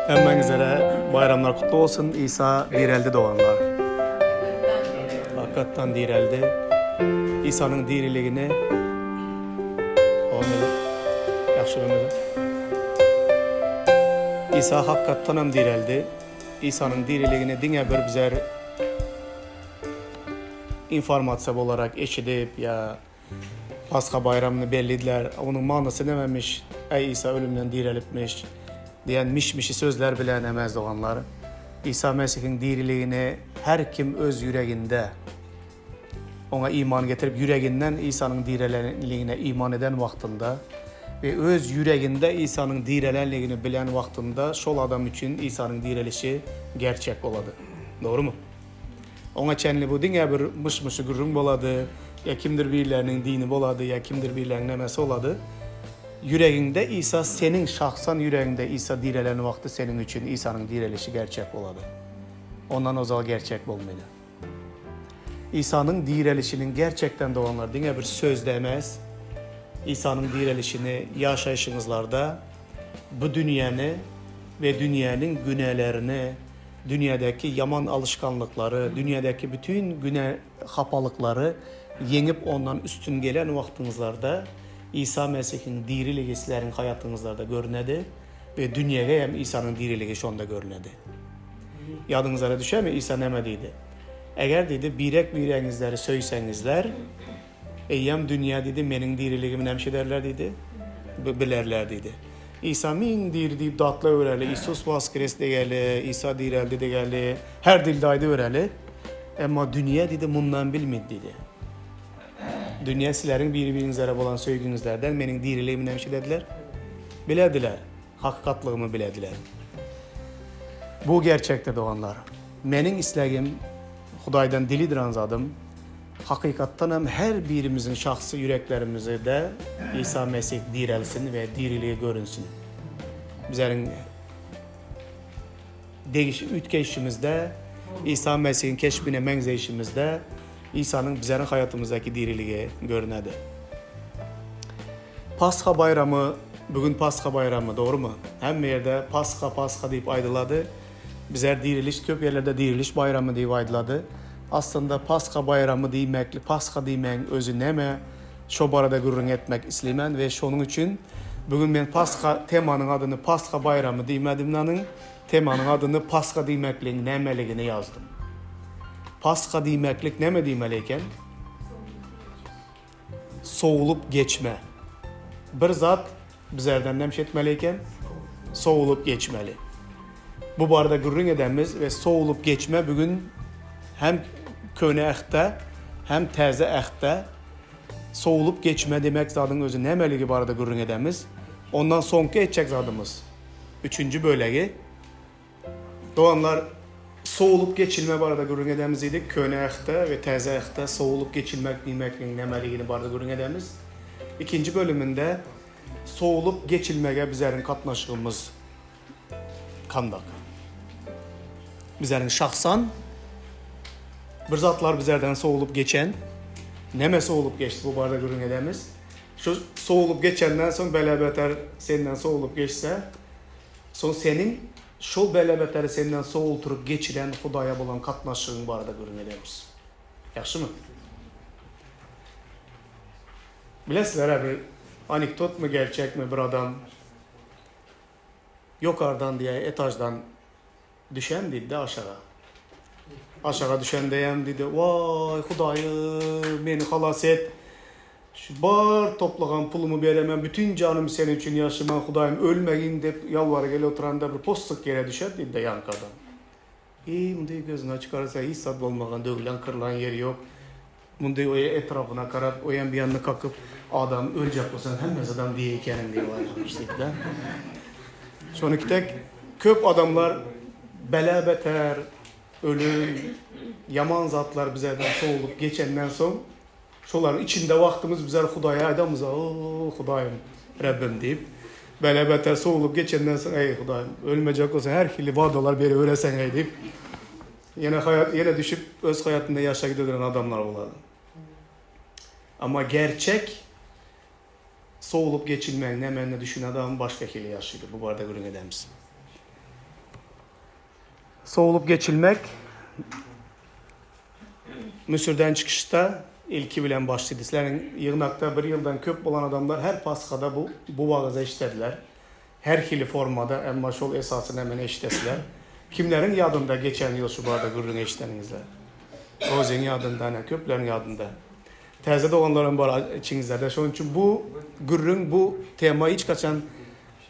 Hemmäňizlere baýramlar kutly bolsun. Isa direldi doganlar. Hakykatdan direldi. Isanyň diriligini Isa hakykatdan hem direldi. Isanyň diriligini diňe bir bizer informasiýa bolarak eşidip ýa Pasha baýramyny bellidiler. Onuň manysy nämemiş? Äý, Isa ölümden direlipmiş diýen miş-mişi sözler bilen emes, doganlar. Isa Mesihiň diriligini her kim öz ýüreginde Oňa iman getirip, ýüreginden Isanyň direlenligine iman eden wagtynda we öz ýüreginde Isanyň direlenligini bilen wagtynda şol adam üçin Isanyň direlişi gerçek bolady. Dogrumy? Oňa çenli bu diňe bir myş-myşy gürrüň bolady, ýa kimdir birleriniň dini bolady, ýa kimdir birleriniň nämesi bolady. Ýüregiňde Isa seniň şahsan ýüregiňde Isa direlen wagty seniň üçin Isanyň direlişi gerçek bolady. Ondan ozal gerçek bolmaýdy. Isanyň direlişiniň gerçekden doganlar diňe bir sözde emes, Isanyň direlişini ýaşaýşyňyzlarda bu dünýäni we dünýäniň günälerini dünýädäki ýaman alyşganlyklary, dünýädäki bütin güne hapalyklary ýeňip ondan üstün gelen wagtyňyzlarda Isa Mesihiň diriligi sizleriň haýatyňyzlarda görünedi we dünýäge hem Isanyň diriligi şonda görünedi. Ýadyňyzlara düşermi Isa näme diýdi? Eger diýdi birek-biregiňizleri söýseňizler, Eýýäm dünýä diýdi, meniň diriligimi näme ederler diýdi? Bilerler diýdi. Isa miň diri diýip datlabereli, Isus waskres degeli, Isa direldi degeli, her dilde aýdybereli. Emma dünýä diýdi, mundan bilmedi diýdi. Dünýä sizleriň biri-biriňizlere bolan söýgiňizlerden meniň diriligimi näme ederdiler? Bilerdiler. Hakykatlygymy bilediler. Bu gerçekdir doganlar. Meniň islegim, Hudaýdan dilidiran zadym, Hakykatdan hem her birimiziň şahsy ýüreklerimizde Isa Mesih direlsin we diriligi görünsin. Bizleriň degiş üýtgeýşimizde, Isa Mesihiň keşbine meňzeýşimizde Isanyň bizleriň haýatymyzdaky diriligi görünedi. Pasha baýramy, bu gün Pasha baýramy, dogrumy? Hemme ýerde Pasha, Pasha diýip aýdylady. Bizler diriliş, köp ýerlerde diriliş baýramy diýip aýdylady. Aslynda Pasha baýramy diýmeklik, Pasha diýmegiň özi näme? Şo barada gürrüň etmek isleýmen we şonuň üçin bu gün men Pasha temanyň adyny Pasha baýramy diýmedim nanyň temanyň adyny Pasha diýmekligiň nämeligini ýazdym. Pasha diýmeklik näme diýmeli eken? Sowulyp geçme. Bir zat bizlerden näme etmeli eken? Sowulyp geçmeli. Bu barada gürrüň edemiz we sowulyp geçme bugün hem Köne Ähtde, hem Täze Ähtde sowulyp geçme demek zadyň özi nämeligi barada gürrüň edemiz. Ondan soňky etjek zadymyz, üçünji bölegi, Doganlar, sowulyp geçilme barada gürrüň edemiz diýdik. Köne Ähtde we Täze Ähtde sowulyp geçilmek diýmekligiň nämeligini barada gürrüň edemiz. Ikinji bölüminde sowulyp geçilmege bizleriň gatnaşygymyz kandak. Bizleriň şahsan bir zatlar bizlerden sowulyp geçen, näme sowulyp geçdi bu barada gürrüň edemiz. Şu sowulyp geçenden soň bela-beter senden sowulyp geçse, Soň seniň şol bela-beteri senden sowultyryp geçiren Hudaýa bolan gatnaşygyň barada gürrüň ederis. Ýagşymy? Bilesizler-ä bir anekdotmy, gerçekmi bir adam ýokardan diýä etaždan düşen diýdi-de aşaga. Aşaga düşendeýem diýdi, Waý, Hudaýym, meni halas et. Şu bar toplagan pulumy beremen, bütin janym seniň üçin ýaşaman, Hudaýym, ölmegin diýip ýalbara gelip oturanda bir possuk ýere düşer diýdi-de ýaňky adam. Eý, mundaý gözüni açyp garasa, hiç zat bolmagan, döwlen, kyrlan ýeri ýok. Mundaý oýa etrapyna garap, oýam bir ýanyna kakyp, Adam öljek bolsaň, hemme zadam diýe ekeniň diýip aýlanmyş diýdi-de. Şoniki tek köp adamlar bela-beter, ölüm, ýaman zatlar bizerden sowulyp geçenden soň, şolaryň içinde wagtymyz bizler Hudaýa aýdamyz, O, Hudaýym, Rebbim diýip. Bela-beter sowulyp geçenden soň, Eý, Hudaýym, ölmejek bolsaň, her hili wadalar berewereseň-eý diýip, ýene haýat, ýene düşüp, öz haýatynda ýaşa gideweren adamlar bolady. Amma gerçek Sowulyp geçilmegiň nämedigine düşünen adam başga hili ýaşydy. Bu barada gürrüň edemiz. Sowlup geçilmek Müsürden çykyşda ilki bilen başlydy. Sizleriň ýygnakda bir ýyldan köp bolan adamlar her Pashada bu bu wagyzy eşidediler. Her hili formada, emma şol esasyny hemen eşidesiler. Kimleriň ýadynda geçen ýyl şu barada gürrüň eşideniňizler? Rozyň ýadynda, ine, köpleriň ýadynda. Täze doganlar hem bar içiňizlerde. Şonuň üçin bu gürrüň, bu tema hiç haçan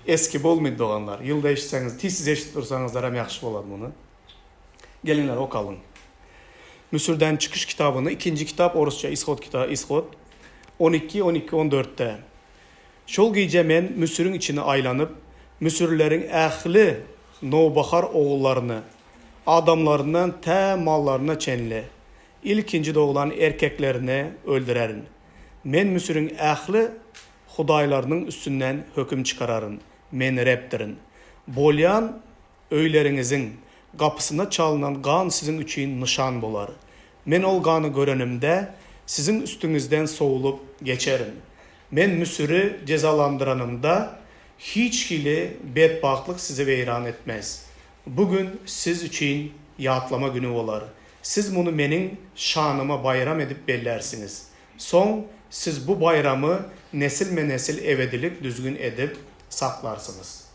eski bolmaýdy doganlar. Ýylda eşitseňiz, tizsiz eşidip dursaňyzlar hem ýagşy bolar muny. Geliňler okalyň. Müsürden çykyş kitabyny, ikinji kitap orusça Ishod kitaby, Ishod 12, 12, 14-de. Şol gije men Müsüriň içine aýlanyp, müsürlileriň ähli nowbahar ogullaryny, adamlaryndan tä mallaryna çenli, ilkinji doglan erkeklerini öldürerin. Men Müsüriň ähli hudaýlarynyň üstünden höküm çykararyn. Men Rebdirin. Bolýan öýleriňiziň gapysyna çalnan gan siziň üçin nyşan bolar. Men ol gany görenimde, siziň üstüňizden sowlup geçerin. Men Müsüri jezalandyranymda, hiç hili betbagtlyk sizi weýran etmez. Bu gün siz üçin ýatlama güni bolar. Siz muny meniň şanyma baýram edip bellärsiňiz. Soň siz bu baýramy nesilme-nesil ebedilik düzgün edip saklarsyňyz.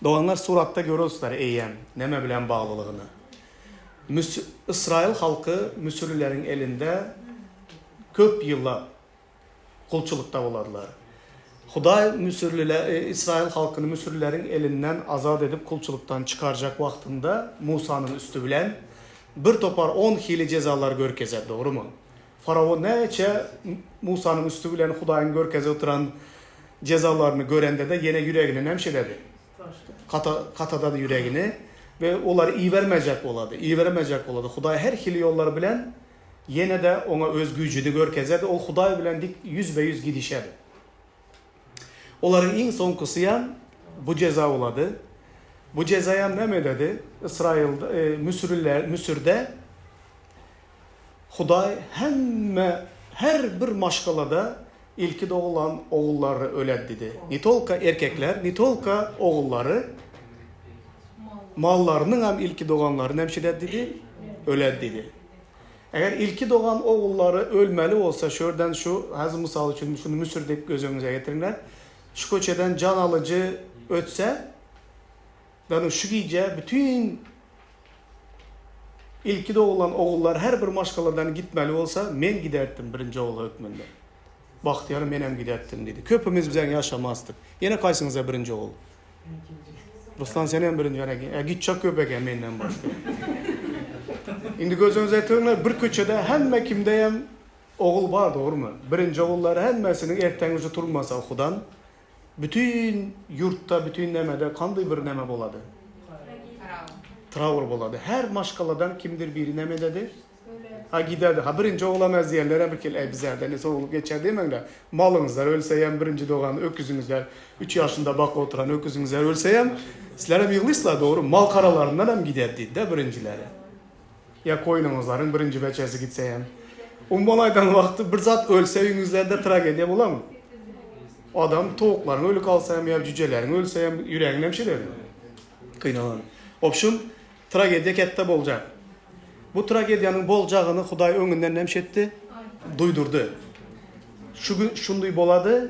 Doganlar, suratda görürsizler eýýäm näme bilen baglylygyny. Müs Ysraýyl halky müsürlileriň elinde köp ýyllap gulçulykda bolarlar. Hudaý müsürlile Ysraýyl halkyny müsürlileriň elinden azat edip gulçulykdan çykarjak wagtynda Musanyň üsti bilen bir topar on hili jezalar görkezer, dogrumy? Faraon näçe Musanyň üsti bilen Hudaýyň görkezip oturan jezalaryny görende-de ýene ýüregini nämşeledi? Kata, katadady ýüregini we olary ibermejek bolady, ibermejek bolady. Hudaý her hili ýollar bilen ýene-de oňa öz güýjüni görkezerdi, ol Hudaý bilen dik ýüzbe-ýüz gidişerdi. Olaryň iň soňkusyam bu jeza bolady. Bu jezaýam näme ededi? Ysraýylda, e, müsürliler, Müsürde Hudaý hemme, her bir maşgalada ilki dogulan ogullary öler diýdi. Ne tolko erkekler, ne tolko ogullary, mallarynyň hem ilki doganlary näme eder diýdi? Öler diýdi. Eger ilki dogan ogullary ölmeli bolsa, şu ýerden şu, häzir mysal üçin şuny Müsür diýip göz öňüňize getiriňler. Şu köçeden jan alyjy ötse, ýagny şu gije bütin Ilki doglan ogullar her bir maşgaladan gitmeli bolsa, men giderdim birinji ogul hökmünde. Bagtyýar menem giderdim diýdi. Köpümiz bizen ýaşamazdyk. Ýene kaýsyňyza birinji ogul? Ruslan senem birinji ene e, gitjek köp eken menden başga. Indi göz öňüňize getiriňler, bir köçede hemme kimdeýem ogul bar, dogrumy? Birinji ogullar hemmesiniň erteň uje turmasa ukudan, Bütin ýurtda, bütin nemede kanday bir neme bolady? Trawr bolady. Her maşgaladan kimdir biri neme ededi? Ha giderdi. Ha birinji oglam ez diýenler bir kel, ey bizlerden ne sowulup geçer diýmeňler. Malyňyzlar ölseýem birinji dogan öküziňizler, 3 ýaşynda bakyp oturan öküziňizler ölseýem, sizler hem ýyglyşlar dogry, mal karalaryndan hem gider diýdi-de birinjileri. Ýa koýnuňyzlaryň birinji beçesi gitseýem. Umuman aýdan wagty bir zat ölse öýüňizlerde tragediýa bolarmy? Adam towuklaryň öli galsa hem ýa jüjeleriň ölse hem ýüregiň näme şeýle gynalan. Obşum tragediýa ketde boljak. Bu tragediýanyň boljagyny Hudaý öňünden näme etdi? Duýdurdy. Şu gün şundy bolady.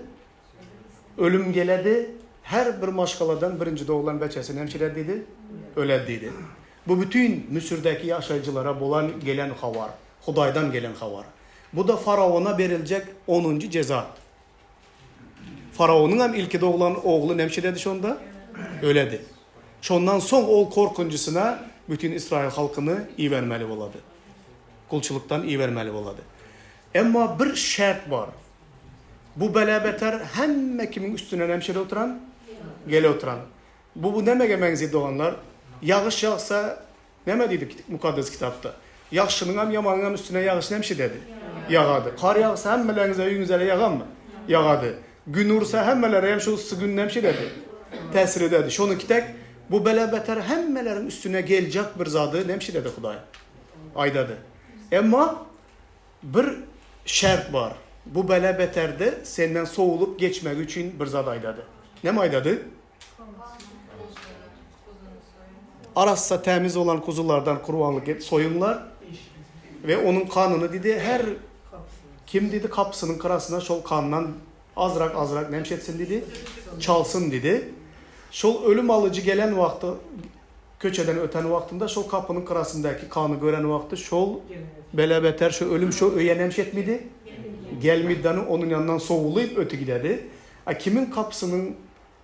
Ölüm geledi, her bir maşgaladan birinji doglan beçesi nemçiler diýdi? Öler diýdi. Bu bütin Müsürdäki ýaşaýjylara bolan gelen habar, Hudaýdan gelen habar. Bu-da faraona beriljek onunjy jeza. Faraonyň hem ilki doglan ogly nemçiledi şonda? Öledi. Şondan soň ol korkunjysyna bütin Ysraýyl halkyny ibermeli bolady. Gulçulykdan ibermeli bolady. Emma bir şert bar. Bu bela-beter hemme kimiň üstünden hem şeýle oturan, gele oturan. Bu bu nämege meňzeýär doganlar? Ýagyş ýagsa näme diýdi Mukaddes Kitapda? Ýagşynyň hem ýamanyň hem üstüne ýagyş näme şeýdedi? Ýagady. Gar ýagsa hemmeleriňize öýüňizlere ýaganmy? Ýagady. Gün ursa hemmelere hem şu yssy gün näme şeýdedi? Täsir ededi. Şonuňky tek bu bela-beter hemmeleriň üstüne geljek bir zady näme şeýdedi Hudaý? Aýdady. Emma Bir şert bar. Bu bela beterde senden sowulyp geçmegi üçin bir zat aýdady. Näme aýdady? Arassa tämiz bolan kuzulardan kurbanlyk et soýuňlar we onuň kanyny diýdi her kim diýdi kapysynyň gyrasyna şol kandan azrak-azrak nemş etsin diýdi, çalsyn diýdi. Şol ölüm alyjy gelen wagty köçeden öten wagtynda şol kapynyň gyrasyndaky kany gören wagty şol bela-beter şu ölüm şo öýe nemş etmidi? Gelmidi-dany onuň ýanyndan sowulyp öti gidedi. A kimiň kapysynyň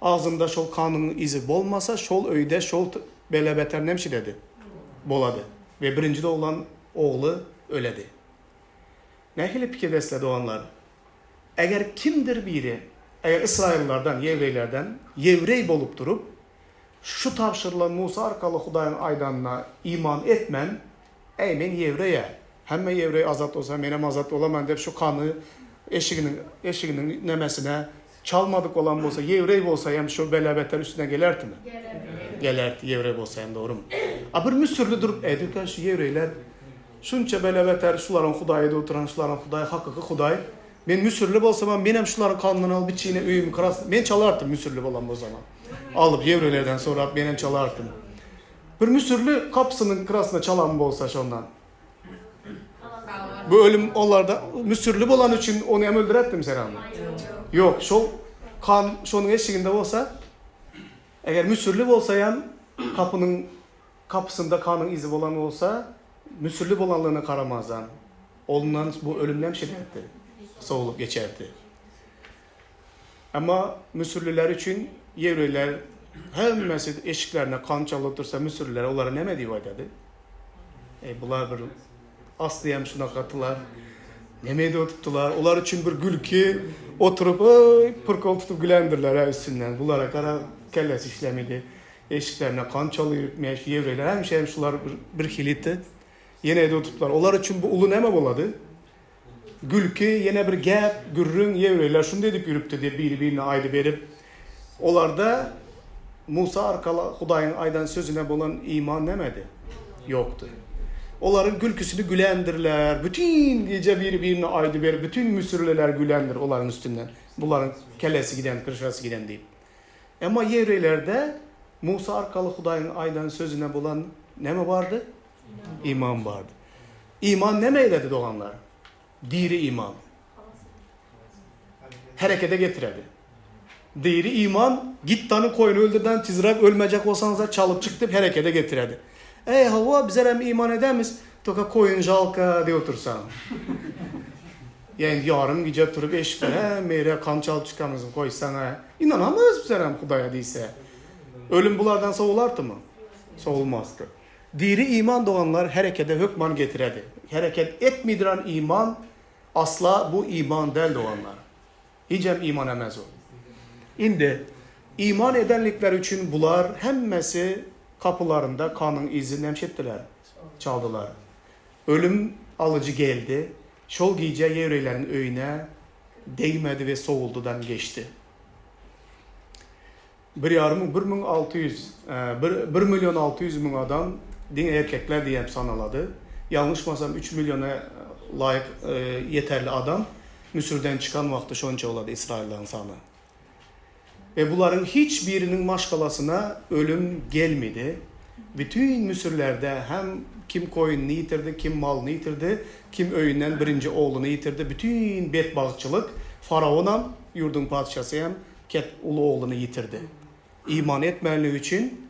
Agzynda şol kanyň yzy bolmasa, şol öýde şol bela-beter nemşidedi? Bolady. We birinji doglan ogly öledi. Nähili pikir besle, doganlar? Eger kimdir biri, eger ysraýyllardan, ýewreýlerden, ýewreý bolup durup, şu tabşyrylan Musa arkaly Hudaýyň aýdanyna iman etmän, Äý, men ýewreý-ä, hemme ýewreý azat bolsa, menem azat bolaman diýip, şu kany eşiginiň, eşiginiň nemesine çalmadyk bolan bolsa, ýewreý bolsa hem şu bela-beter üstüne gelertimi? Gelerdi. Gelerdi, ýewreý bolsa hem, dogrumy? A bir müsürli durup, Äý, dükän şu ýewreýler şunça bela-beter, şularyň Hudaýy diýip oturan, şularyň Hudaýy hakyky Hudaý. Men müsürli bolsamam, menem şularyň kanyndan alyp içine öýümi kras, men çalartym müsürli bolan bolsamam. Alyp, ýewreýlerden sorap, menem çalartym. Bir müsürli gapysynyň gyrasyna çalan bolsa şondan. Bu ölüm olarda müsürli bolany üçin ony hem öldüräpdimi Seramy? Ýok, şol kan şonuň eşiginde bolsa, eger müsürli bolsa hem gapynyň gapysynda kanyň yzy bolan bolsa, müsürli bolanlygyna garamazdan, ondan bu ölüm näme şederdi? Sowlup geçerdi. Emma müsürliler üçin ýewreýler hemmesi eşiklerine kan çalyp dursa müsürliler olara näme diýip aýdady? Eý bular bir asly hem şunakatylar. Näme edip oturdylar? Olar üçin bir gülki oturyp öý pyrkol tutup gülendirler üstünden. Bulara gara kellesi işlemedi. Eşiklerine kan çalyp meş ýewreýler hemişe hem şular bir, bir hiliti. Ýene edip oturdylar. Olar üçin bu uly näme bolady? Gülki, ýene bir gep, gürrüň, ýewreýler şunday edip ýürüpdi diýip biri-birine aýdyberip, olarda Musa arkaly Hudaýyň aýdan sözüne bolan iman nämedi? Ýokdy. Olaryň gülküsini gülendirler, bütin gije biri-birine aýdyberip, bütin müsürliler gülendir olaryň üstünden, bularyň kellesi giden, kryşasy giden diýip. Emma ýewreýlerde Musa arkaly Hudaýyň aýdan sözüne bolan näme bardy? Iman bardy. Iman näme ededi doganlar? Diri iman. Herekete getiredi. Diri iman git dany koýuny öldürden tizräk ölmejek bolsaňyzlar çalyp çyk diýip herekete getiredi. Eý hawa bizler hem iman edemiz, toka koýun žalka diýip otursaň. Ýa indi ýarym gije turup eşikden hemme ýere kan çalyp çykamyz goýsaň-a. Ynanamyz bizler hem Hudaýa diýse. Ölüm bulardan sowulardymy? Sowulmazdy. Diri iman doganlar herekede hökman getiredi. Hereket etmidiran iman asla bu iman däl doganlar. Hijem iman emez ol. Indi iman edenlikleri üçin bular hemmesi kapylarynda kanyň yzy nemşetdiler, çaldylar. Ölüm alyjy geldi, şol gije ýewreýleriň öýüne degmedi we sowuldydan geçdi. Bir ýarym, 1600, bir, 1 600 müň adam diňe erkekler diýip sanalady. Ýalňyşmasam 3 milliona laýyk ýeterli adam Müsürden çykan wagty şonça bolady Ysraýyllaryň sany. We bularyň hiç biriniň maşgalasyna ölüm gelmedi. Bütin Müsürlerde hem kim koýunyny ýitirdi, kim malyny ýitirdi, kim öýünden birinji ogluny ýitirdi. Bütin betbagtçylyk faraonam, ýurduň patyşasy hem Ket uly ogluny ýitirdi. Iman etmänligi üçin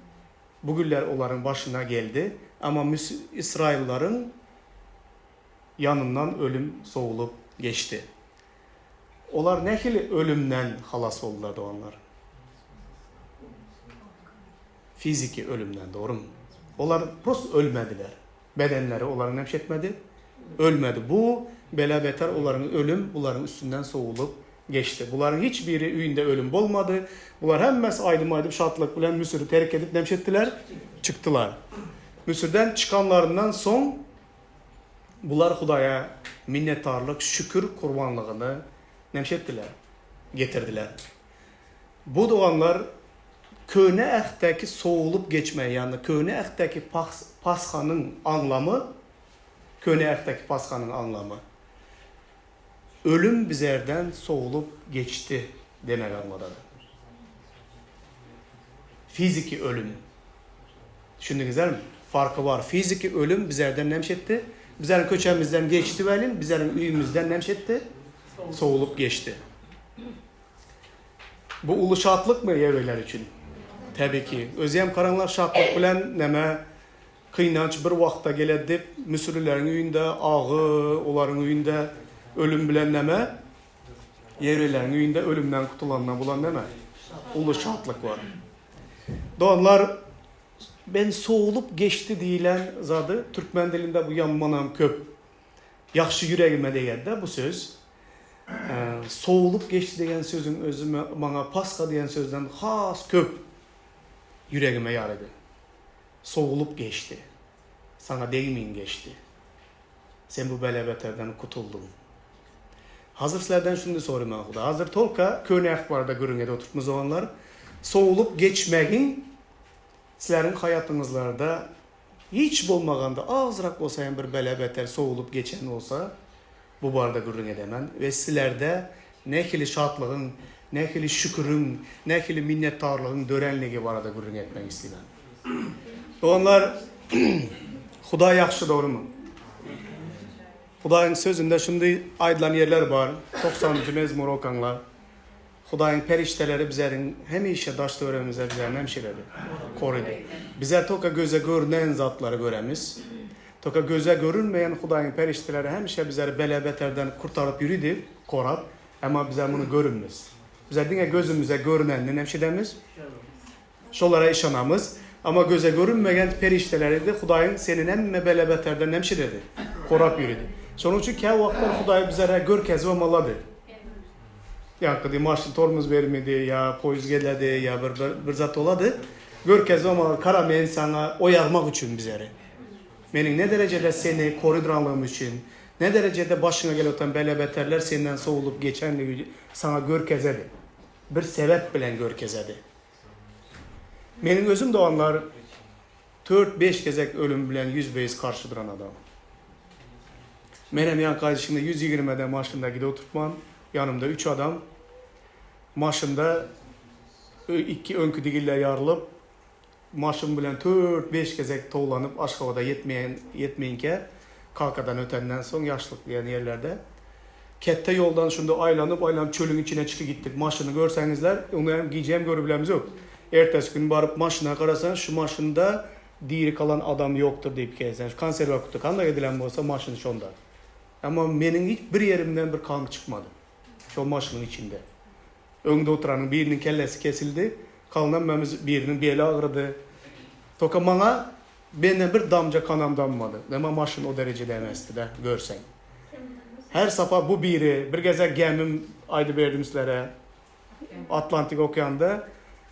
bu günler olaryň başyna geldi. Emma ysraýyllaryň ýanyndan ölüm sowulyp geçdi. Olar nähili ölümden halas boldular, doganlar? Fiziki ölümden, dogrumy? Olar prosto ölmediler. Bedenleri olaryň näme etmedi? Ölmedi. Bu bela-beter olaryň ölüm bularyň üstünden sowulyp geçdi. Bularyň hiç biri öýünde ölüm bolmady. Bular hemmesi aýdym aýdyp şatlyk bilen Müsüri terk edip näme etdiler? Çykdylar. Müsürden çykanlaryndan soň bular Hudaýa minnetdarlyk, şükür kurbanlygyny näme etdiler? Getirdiler. Bu doganlar Köne Ähtdäki sowulyp geçme, ýagny Köne Ähtdäki Pashanyň aňlamy, Köne Ähtdäki Pashanyň aňlamy, Ölüm bizerden sowulyp geçdi demegi aňladady. Fiziki ölüm. Düşündiňizlermi? Farky bar. Fiziki ölüm bizerden näme etdi? Bizeriň köçemizden geçdi welin, bizeriň öýümizden näme etdi? Sowulyp geçdi. Bu uly şatlykmy ýewreýler üçin? Täbii ki. Özem garaňlar şatlyk bilen näme kynanç bir wagtda geledi diýip, müsürlileriň öýünde agy, olaryň öýünde ölüm bilen näme ýewreýleriň öýünde ölümden gutulandan bulan näme? Uly şatlyk bar. Doganlar, ben sowulyp geçdi diýlen zady türkmen dilinde bu ýamanam köp. Ýagşy ýüregime degerde bu söz. Sowulyp geçdi diýen sözüň özi maňa Pasha diýen sözden has köp ýüregime ýarady. Sowulyp geçdi. Saňa degmin geçdi. Sen bu bela-beterden gutuldyň. Hazir sizlerden şuny soraýman Hudaý. Hazir tolka köne äht barada gürrüň edip oturtmyz doganlar. Sowulyp geçmegiň sizleriň haýatyňyzlarda hiç bolmaganda azrak bolsa hem bir bela-beter sowulyp geçen bolsa bu barada gürrüň edemen we sizlerde nähili şatlygyň, nähili şüküriň, nähili minnetdarlygyň döränligi barada gürrüň etmek isleýän. Doganlar, Hudaý ýagşy dogrymy? Hudaýyň Sözünde şundy aýdylan ýerler bar, togsanynjy mezmur okaňlar. Hudaýyň perişdeleri bizeriň hemişe daş-töweregimizde bizleri nämşeledi? Korydy. Bizler toka göze görünen zatlary göremiz. Toka göze görünmeýän Hudaýyň perişdeleri hemişe bizleri bela-beterden kurtaryp ýüridi, korap. Emma bizler muny görünmiz. Bizler diňe gözümize görünenini nämşedemiz? Şolara yşanamyz. Amma göze görünmegen perişdeleri-de Hudaýyň seni hemme bela-beterden nämşededi? Korap ýüredi. Şonuň üçin käwagtlar Hudaý bizlere görkezip malady. Ýaňky diý maşyn tormoz bermedi, ýa poýuz geledi, ýa bir bir zat bolady. Görkezip malady, Kara men saňa oýarmak üçin bizleri. Meniň ne derejede seni korydranlygym üçin, ne derejede başyňa gelip oturan bela-beterler senden sowulyp geçenligi saňa görkezedi. Bir sebäp bilen görkezedi. Meniň özüm doganlar tört-beş gezek ölüm bilen ýüzbe-ýüz garşy duran adam. Menem ýaňky aýdyşymda 120-de maşynda gidip oturtman, ýanymda üç adam. Maşynda iki öňki digiller ýarylyp, maşyn bilen tört-beş gezek towlanyp Aşgabada ýetmeýän ýetmeýinkä Kakadan ötenden soň Ýaşlyk diýen ýerlerde Ketde ýoldan şunda aýlanyp-aýlanyp çölüň içine çyky gitdik. Maşyny görseňizler, ony hem gije hem görüp bilemizok. Ertesi gün baryp maşyna garasaň, şu maşynda diri galan adam ýokdur diýip gezýän. Şu konserwa guty kandak edilen bolsa maşyn şonda. Emma meniň hiç bir ýerimden bir kan çykmady. Şol maşynyň içinde. Öňde oturanyň biriniň kellesi kesildi. Kalan hemmämiz biriniň beli agyrdy. Toka maňa menden bir damja kanam dammady. Emma maşyn o derejede emesdi-de, görseň. Her sapar bu biri, bir gezek gämim aýdyp berdim sizlere. Atlantik okeanda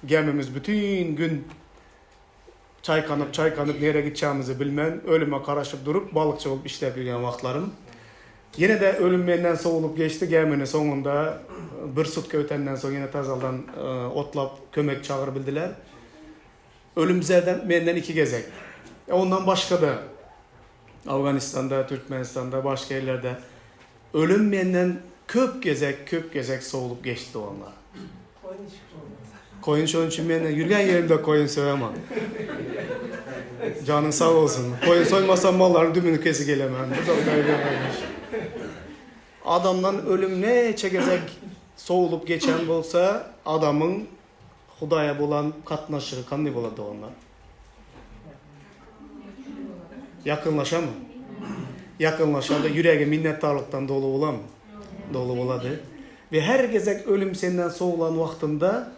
gämimiz bütin gün çaýkanyp, çaýkanyp nirä gitjagymyzy bilmän, ölüme garaşyp durup, balykçy bolup işläp ýörýän wagtlarym. Ýene-de ölüm menden sowulyp geçdi, gämini soňunda bir sutka ötenden soň ýene tazaldan otlap kömek çagyrybildiler. Ölüm bizlerden menden iki gezek. E ondan başga-da Awganystanda, Türkmenistanda, başga ýerlerde ölüm menden köp gezek, köp gezek sowulyp geçdi doganlar. Koýun şonuň üçin men ýürgen ýerimde koýun soýaman. Janyň sag bolsun. Koýun soýmasam mallaryň dümüni kesip gelemän. Adamdan ölüm näçe gezek sowulyp geçen bolsa, adamyň Hudaýa bolan gatnaşygy kanday bolar doganlar? Ýakynlaşamy? Ýakynlaşanda ýüregi minnetdarlykdan doly bolamy? Doly bolady. We her gezek ölüm senden sowulan wagtynda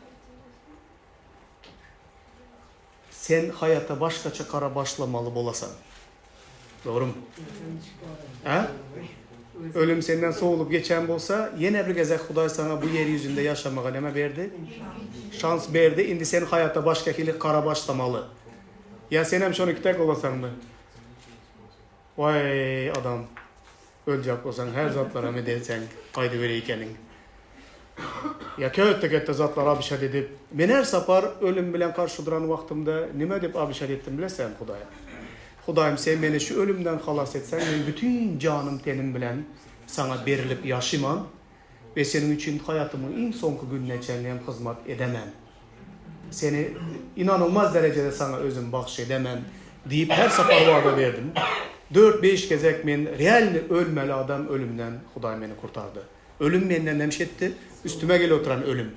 sen haýata başgaça gara başlamaly bolasaň. Dogrymy? Hä? Ölüm senden sowulyp geçen bolsa, ýene bir gezek Hudaý saňa bu ýer ýüzünde ýaşamaga näme berdi? Şans berdi. Indi sen haýata başga hili gara başlamaly. Ýa senem şoniki tek bolasaňmy? Waý adam. Öljek bolsaň her zatlaram edenseň gaýdyber ekeniň. Ýa kötde-kötde zatlar abişat edip, men her sapar ölüm bilen garşy duran wagtymda nime diýip abişat etdim bilesäňmi Hudaýa? Hudaýym sen meni şu ölümden halas etseň men bütin janym tenim bilen saňa berilip ýaşyman we seniň üçin haýatymyň iň soňky gününe çenli hem hyzmat edemen. Seni inanylmaz derejede saňa özüm bagş edemen diýip her sapar wada berdim. Dört-beş gezek men realny ölmeli adam ölümden Hudaý meni kurtardy. Ölüm menden nemş etdi, üstüme gelip oturan ölüm.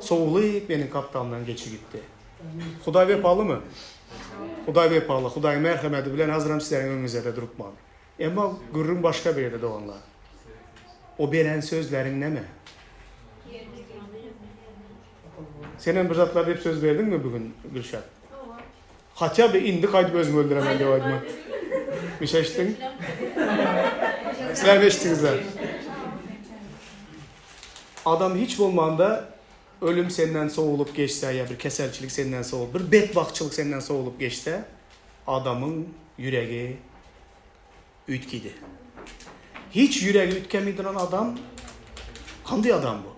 Sowulyp meniň gapdalymdan geçip gitdi. Hudaý wepalymy? Hudaý wepaly. Hudaýyň merhemedi bilen hazyrem sizleriň öňüňizde durupman. Emma gürrüň başga bir ýerde doganlar. O beren sözleriň neme? Senem bir zatlar diýip söz berdiňmi bu gün Gülşat? Hatya bir indi gaýdyp özümi öldüremen diýip aýdma. Bir şey eşitdiň? Sizler eşitdiňizler. Adam hiç bolmanda ölüm senden sowulyp geçse ýa bir keselçilik senden sowulyp, bir betbagtçylyk senden sowulyp geçse, adamyň ýüregi üýtgidi. Hiç ýüregi üýtgemey duran adam kandy adam bu?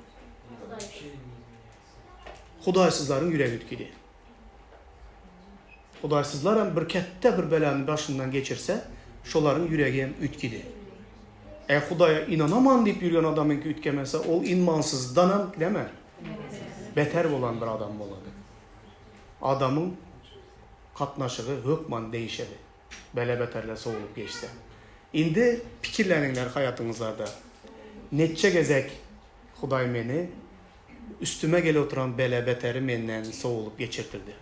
Hudaýsyzlaryň ýüregi üýtgidi. Hudaýsyzlar hem bir ketde bir belany başyndan geçirse, şolaryň ýüregi hem üýtgidi. Eger Hudaýa ynanaman diýip ýürgen adamyňky üýtgemese, ol inmansyzdanam näme? Beter bolan bir adam bolady. Adamyň gatnaşygy hökman değişedi. Bele-beterler sowulyp geçse. Indi pikirleniňler haýatyňyzlarda. Neçe gezek Hudaý meni üstüme gelip oturan bele-beteri menden sowulyp geçirtirdi.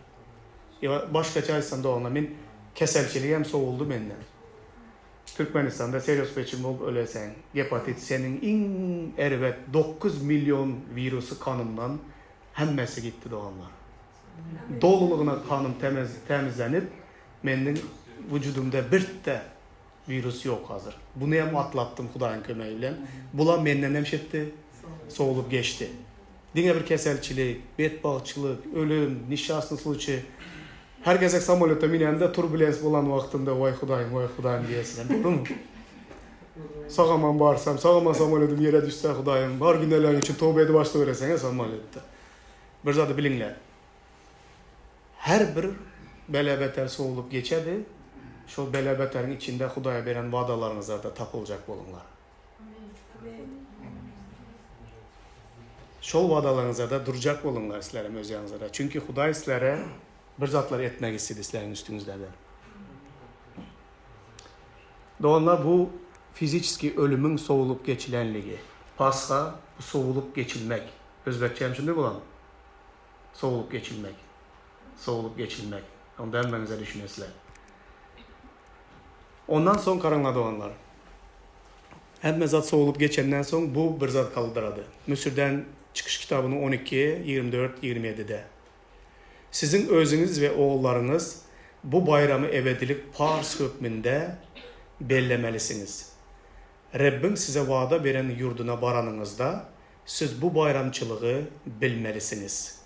Ýa başgaça aýtsam doganlar, men keselçiligem sowuldy menden. Türkmenistanda serios peçin bolup öleseň, gepatit seniň iň erbet 9 million wirusy kanyndan hemmesi gitdi doganlar. Dolulygyna kanym tämizlenip, meniň wujudymda birde wirus ýok hazir. Buny hem atlatdym Hudaýyň kömegi bilen. Bulam menden hem şetdi, sowulyp geçdi. Diňe bir keselçilik, betbagtçylyk, ölüm, neşşasnyý sluçiý. Her gezek samolýota münende turbulens bolan wagtynda waý Hudaýym, waý Hudaýym diýesiň. Dogrumy? Sag-aman barsam, sag-aman samolýodym ýere düşse Hudaýym, bar günäleriň üçin toba edip başlabereseň-ä samolýotda. Bir zady biliňler. Her bir bela-beter sowulyp geçedi, şol bela-beteriň içinde Hudaýa beren wadalaryňyzlarda tapyljak boluňlar. Şol wadalaryňyzda durjak boluňlar sizlerem öz ýanyňyzda. Çünki Hudaý sizlere bir zatlar etmek isledi sizleriň üstüňizdede. Doganlar bu fiziçeskiý ölümiň sowulyp geçilenligi. Pasha bu sowulyp geçilmek. Özbekçe hem şunday bolan. Sowulyp geçilmek. Sowulyp geçilmek. Onda hemmäňize düşünesizler. Ondan soň garaňlar doganlar. Hemme zat sowulyp geçenden soň bu bir zat kaldyrady. Müsürden Çykyş kitabynyň 12, 24, 27-de. Siziň özüňiz we ogullaryňyz bu baýramy ebedilik parz hökmünde bellemelisiňiz. Rebbiň size wada beren ýurduna baranyňyzda, siz bu baýramçylygy bilmelisiňiz.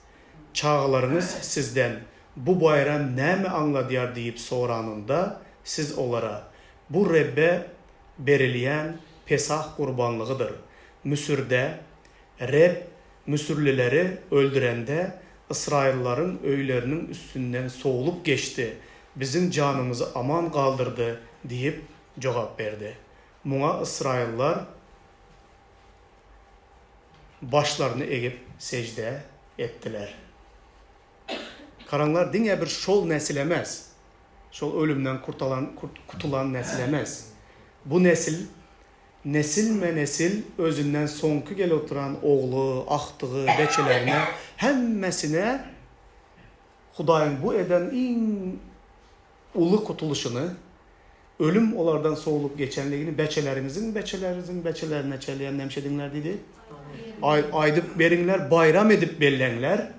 Çagalaryňyz sizden, Bu baýram näme aňladýar diýip soranynda, siz olara, Bu Rebbe berilýän Pesah gurbanlygydyr. Müsürde Reb müsürlileri öldürende, ysraýyllaryň öýleriniň üstünden sowlup geçdi, biziň janymyzy aman galdyrdy diýip jogap berdi. Muňa ysraýyllar başlaryny egip sežde etdiler. Garaňlar, diňe bir şol nesil emes, şol ölümden kurtalan, kutulan nesil emes. Bu nesil nesilme-nesil özünden soňky gelip oturan ogly, agtygy, beçelerine, hemmesine Hudaýyň bu eden iň uly kutulyşyny, ölüm olardan sowlup geçenligini beçeleriňiziň beçeleriňiziň beçelerine çelýän nemşediňler diýdi. Aýdyp beriňler, baýram edip belläňler.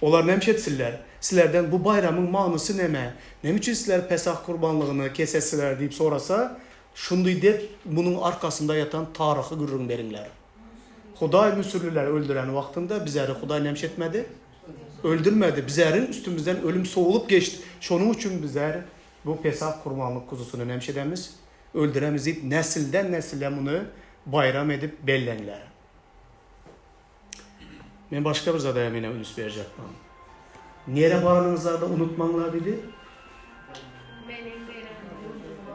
Olar nemşe etsinler? Sizlerden bu baýramyň manysy neme? Näme üçin sizler Pesah gurbanlygyny kesesiler diýip sorasa, şundy dep munuň arkasynda ýatan taryhy gürrüň beriňler. Hudaý müsürlileri öldüren wagtynda bizeri Hudaý nemşe etmedi? Öldürmedi. Bizeriň üstümizden ölüm sowulyp geçdi. Şonuň üçin bizler bu Pesah gurbanlyk guzusyny nemşe edemiz? Öldüremiz diýip nesilden nesile muny baýram edip belläňler. Men başga bir zada hem ýene üns berjek bolam. Nere baranyňyzlarda unutmaňlar diýdi. Meniň beren ýurduma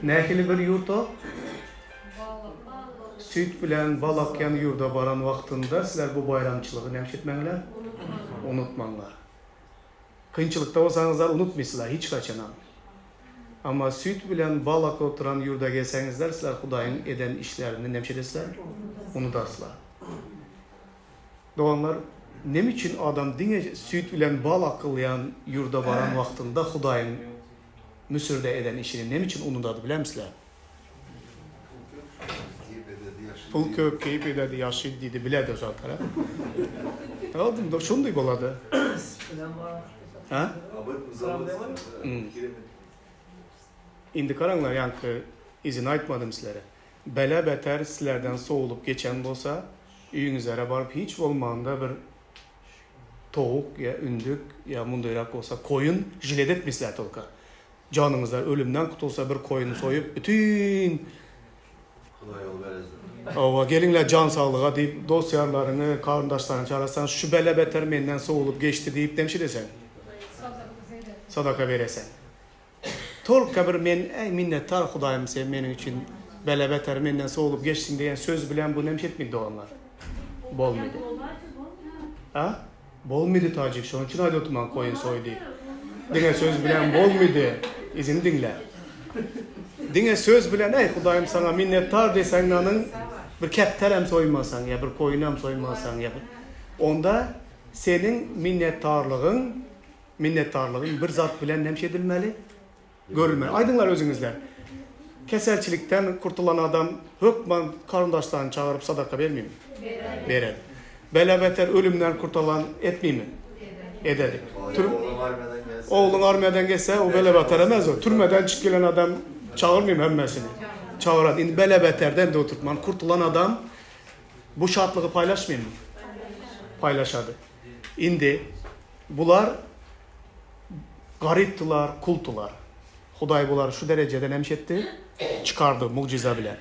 Nähili bir ýurt o? Süýt bilen bal akýan ýurda baran wagtynda sizler bu baýramçylygy näme etmäňler? Unutmaňlar. Kynçylykda bolsaňyzlar unutmaýsyzlar hiç haçanam. Amma süýt bilen bal akyp oturan ýurda gelseňizler sizler Hudaýyň eden işlerini näme edesizler? Unudarsyzlar. Doganlar, neme üçin adam diňe süýt bilen bal akylýan ýurda baran wagtynda Hudaýyň Müsürde eden işini neme üçin unudady bilemisizler? Pul köp, keýp ededi, ýaşyt diýdi, biledi o zatlar. Aldım, şunday bolady. Ha? Indi garaňlar, ýaňky izini aýtmadym sizlere. Bela-beter sizlerden sowulyp geçen bolsa, öýüňizlere baryp hiç bolmanda bir towuk ýa ündük ýa mundaýrak bolsa koýun jilet etmeýsizler tolka. Janyňyzlar ölümden gutulsa bir koýun soýup bütin Hudaý ýol beresin. Hawa, geliňler jan saglyga diýip dost-ýarlaryňy, garyndaşlaryňy çagyrsaň şu bela-beter menden sowulyp geçdi diýip demşideseň. Sadaka bereseň. Tolka bir men äý minnetdar Hudaýym sen meniň üçin bela beter menden sowlup geçdiň diýen söz bilen bu näme etmedi doganlar? Bolmady. A? Bolmady Tajik şonuň üçin aýdyp otyrman koýun soý diýip. Diňe söz bilen bolmady. Izini diňle. Diňe söz bilen äý Hudaýym saňa minnetdar diýseň nanyň bir kepderem soýmasaň ýa bir koýunam soýmasaň ýa bir onda seniň minnetdarlygyň Minnetdarlygyň bir zat bilen näme edilmeli? Görülmeli. Aýdyňlar özüňizler. Keselçilikden kurtulan adam hökman garyndaşlaryny çagyryp sadaka bermeymi? Berer. Berer. Bela-beter ölümden kurtalan etmeymi? Eder. Eder. Ogluň armiýadan gelse, o bela-beter emez o. Türmeden çykyp gelen adam çagyrmaymy hemmesini? Çagyrar. Indi bela-beterden de oturtman kurtulan adam bu şatlygy paýlaşmaymy? Paýlaşady. Indi Bular garypdylar, kuldylar. Hudaý bulary şu derejeden hem etdi, çykardy mugjyza bilen.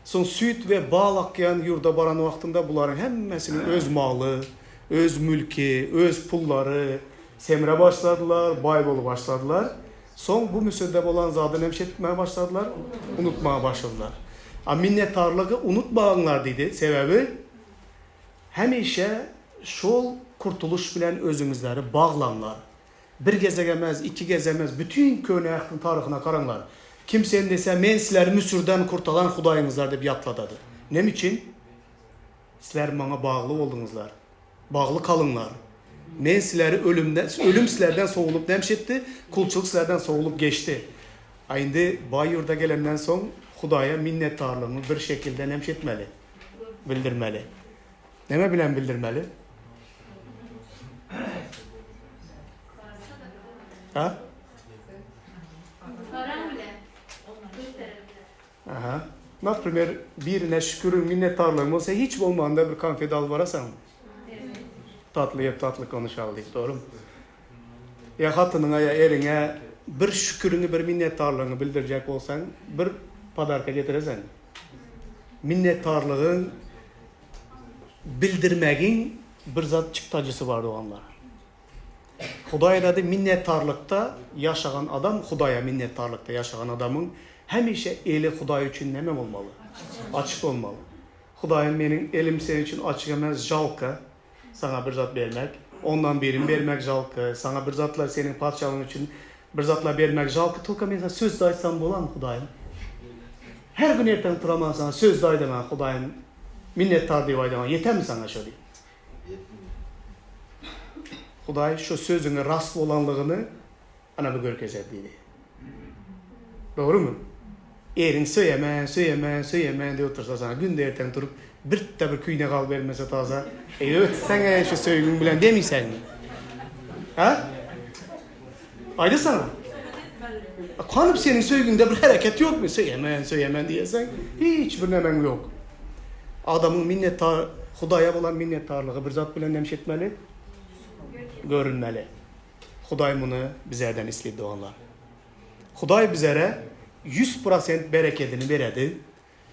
Soň süýt we bal akýan ýurda baran wagtynda bularyň hemmesiniň öz maly, öz mülki, öz pullary semre başladylar, baý bolup başladylar. Soň bu Müsürde bolan zady näme etmäge başladylar? Unutmaga başladylar. A minnetdarlygy unutmagyňlar diýdi, sebäbi Hemişe şol kurtulyş bilen özüňizleri baglaňlar. Bir gezek emez, iki gez emez, bütin Köne Ähtiň taryhyna garaňlar. Kim sen dese, Men sizleri Müsürden kurtalan Hudaýyňyzlar diýip ýatladady. Näme üçin? Sizler maňa bagly bolduňyzlar. Bagly kalyňlar. Men sizleri ölümden, ölüm sizlerden sowulyp näme etdi? Kulçulyk sizlerden sowulyp geçdi. A indi baý ýurda gelenden soň Hudaýa minnetdarlygyňy bir şekilde näme etmeli? Bildirmeli. Näme bilen bildirmeli? Ha? Aha. Naprimýer, birine şüküriň, minnetdarlygyň bolsa, hiç bolmanda bir konfet alyp barasaň. Tatly ýep, tatly konuşaly diýip, dogrumy? Ýa hatynyňa ýa eriňe bir şüküriňi, bir minnetdarlygyňy bildirjek bolsaň, bir podarka getireseň. Minnetdarlygyň bildirmegiň bir zat çykdajysy bar doganlar. Hudaý aýdady minnetdarlykda ýaşagan adam Hudaýa minnetdarlykda ýaşagan adamyň hemişe eli Hudaý üçin näme bolmaly? Açyk bolmaly. Hudaýym meniň elim seň üçin açyk emes žalka saňa bir zat bermek ondan birini bermek žalka saňa bir zatlar seniň patyşalygyň üçin bir zatlar bermek žalka tolka men saňa sözde aýtsam bolarmy Hudaýym? Her gün erteň turaman saňa sözde aýdaman Hudaýym minnetdar diýip aýdaman ýetermi saňa şo diýip. Hudaý şo sözüňe rast bolanlygyny ana bu görkezer diýdi. Dogrumy? Eriň söýemän, söýemän, söýemän diýip otursa saňa günde erteň turup birde bir küýnek alyp bermese taza, eý ötseň-eý şu söýgüň bilen demiýseňmi? Hä? Aýdasana. Kanyp seniň söýgüňde bir hereket ýokmy? Söýemen, söýemen diýerseň, hiç bir nemeň ýok. Adamyň minnetdar, Hudaýa bolan minnetdarlygy bir zat bilen näme etmeli? Görünmeli. Hudaý muny bizerden isleýdi doganlar. Hudaý bizere 100% berekedini beredi.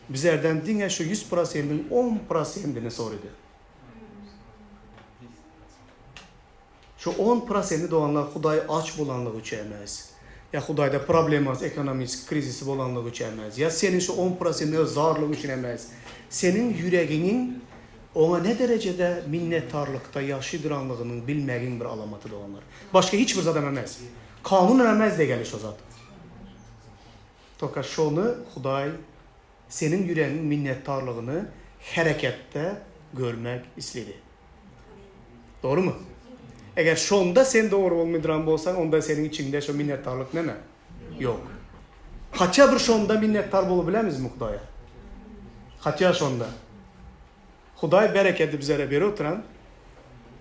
Bizerden diňe şu 100%-iň 10%-ini sorydy. Şu on prosenti doganlar Hudaý aç bolanlygy üçin emes. Ýa Hudaýda problemasy, ekonomiski krizisi bolanlygy üçin emes. Ýa seniň şu on prosentine zarlygyň üçin emes. Seniň ýüregiňiň. Oňa ne derejede minnetdarlykda ýaşydyranlygynyň bilmegiň bir alamaty doganlar. Başga hiç bir zadam emes. Kanun emez degeli şo zat. Toka şony Hudaý seniň ýüregiň minnetdarlygyny hereketde görmek isledi. Dogrumy? Eger şonda sen dogry bolmydyran bolsaň, onda seniň içiňde şo minnetdarlyk neme? Ýok. Haçja bir şonda minnetdar bolup bilemizmi Hudaýa? Haçja şonda. Hudaý berekedi bizlere berip oturan,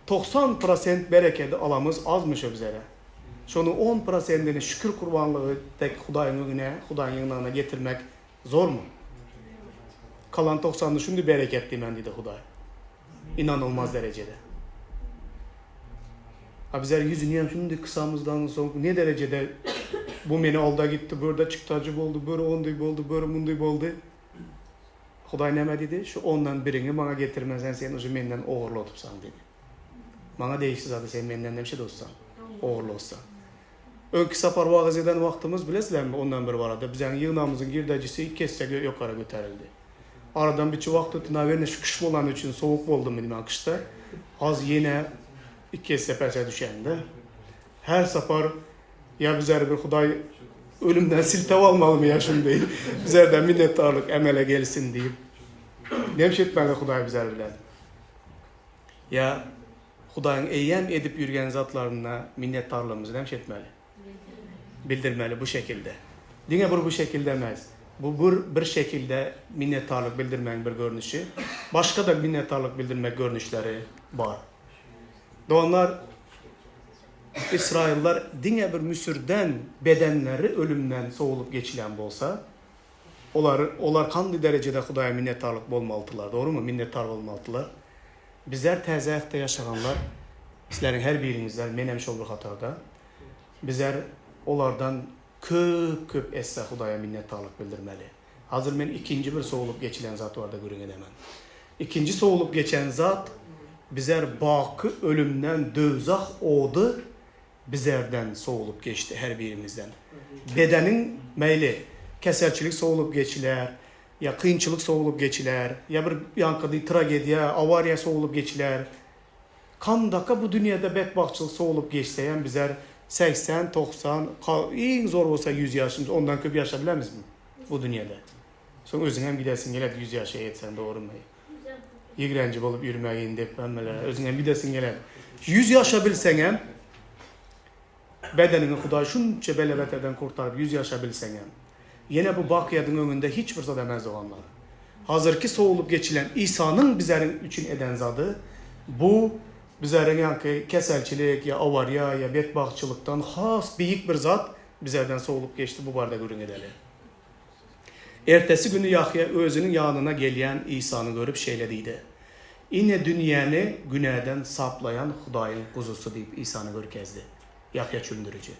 90 prosent berekedi alamyz azmy şo bizlere? Şonuň on prosentini şükür gurbanlygy dek Hudaýyň öňüne, Hudaýyň ýygnagyna getirmek zormy? Kalan togsanyny şundi bereketli men diýdi Hudaý. Inanylmaz derejede. A bizler ýüzüni hem şundi kysamyzdan soň ne derejede bu meni alda gitdi, bu ýerde çykdajy boldy, bu ýerde ondy boldy, bu ýerde mundy boldy. Hudaý näme diýdi? Şu ondan biriňi maňa getirmesen sen uje menden ogurladypsaň diýdi. Maňa degişli zady sen menden näme dostsan? Ogurlapsaň. Öňki sapar wagyz eden wagtymyz bilesizlermi ondan bir barada biziň ýygnagymyzyň girdejisi iki esse ýokara göterildi. Aradan biçi wagt ötdi, nawerno şu kyş bolany üçin sowuk boldumy diýmän kyşda az ýene iki esse pese düşende. Her sapar ýa bizleri bir Hudaý ölümden siltäp almalymy ýa şuny bizlerden minnetdarlyk emele gelsin diýip. Näme etmeli Hudaý bizler bilen? Ýa Hudaýyň eýýäm edip ýürgen zatlaryna minnetdarlygymyzy näme etmeli? Bildirmeli bu şekilde. Diňe bir bu şekilde emes. Bu bir bir şekilde minnetdarlyk bildirmegiň bir görnüşi. Başga-da minnetdarlyk bildirmek görnüşleri bar. Doganlar, Ysraýyllar diňe bir Müsürden bedenleri ölümden sowulyp geçilen bolsa, olar olar kandy derejede Hudaýa minnetdarlyk bolmalydylar, dogrumy? Minnetdar bolmalydylar. Bizler Täze Ähtde ýaşaganlar, sizleriň her biriňizler, men hem şol bir hatarda, bizler olardan köp-köp esse Hudaýa minnetdarlyk bildirmeli. Hazir men ikinji bir sowulyp geçilen zat barada gürrüň edemen. Ikinji sowulyp geçen zat, bizer baky ölümden döwzah ody bizerden sowulyp geçdi her birimizden. Bedeniň meýli, keselçilik sowulyp geçiler, ýa kynçylyk sowulyp geçiler, ýa bir ýaňkydy tragediýa, awariýa sowulyp geçiler. Kandaka bu dünýede betbagtçylyk sowulyp geçseýem bizer 80, 90, iň zor bolsa 100 ýaşymyz, ondan köp ýaşa bilemizmi bu dünýede? Soň özüňem gidesiň geler 100 ýaşa ýetseň dogrymy? Ýigrenji bolup ýürmägin dep hemmelere özüňem gidesiň geler. 100 ýaşa bilseňem bedeniňi Hudaý şunça bela-beterden kurtaryp 100 ýaşa bilseňem ýene bu bakyýadyň öňünde hiç bir zat emez doganlar. Hazyrky sowulyp geçilen Isanyň bizeriň üçin eden zady bu bizeriň ýaňky keselçilik ýa awariýa ýa betbagtçylykdan has beýik bir zat bizerden sowulyp geçdi bu barada gürrüň edeli. Ertesi güni Ýahýa özüniň ýanyna gelýän Isany görüp şeýle diýdi, Ine dünýäni günäden saplaýan Hudaýyň Guzusy diýip Isany görkezdi. Ýahýa çümdüriji.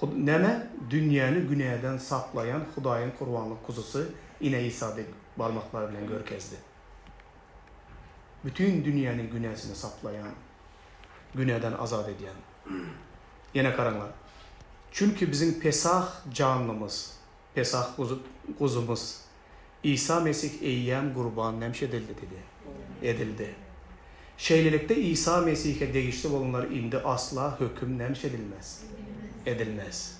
Näme? Dünýäni günäden saplaýan Hudaýyň gurbanlyk Guzusy ine Isa diýip barmaklary bilen görkezdi. Bütin dünýäniň günäsini saplaýan, günäden azat edýän. Ýene garaňlar. Çünki biziň Pesah janlymyz, Pesah guzymyz, Isa Mesih eýýäm gurban nämş edildi diýdi. Edildi. Şeýlelikde Isa Mesihe degişli bolanlar indi asla höküm nämş edilmez? Edilmez.